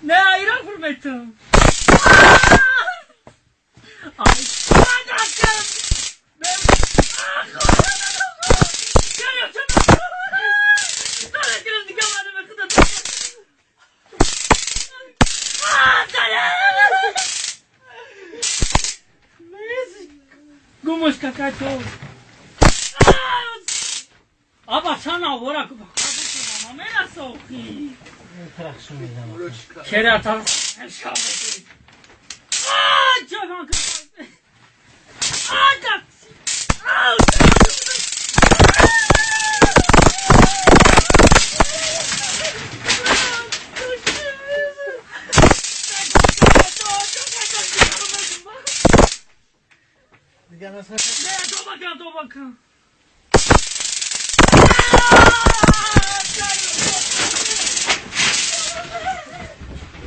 Ne ayran fırmetim. Гумуш какато. Аба чана вора мамера сохи. Керата А джаван А да. А. Дигар Не, доба кан, доба кан.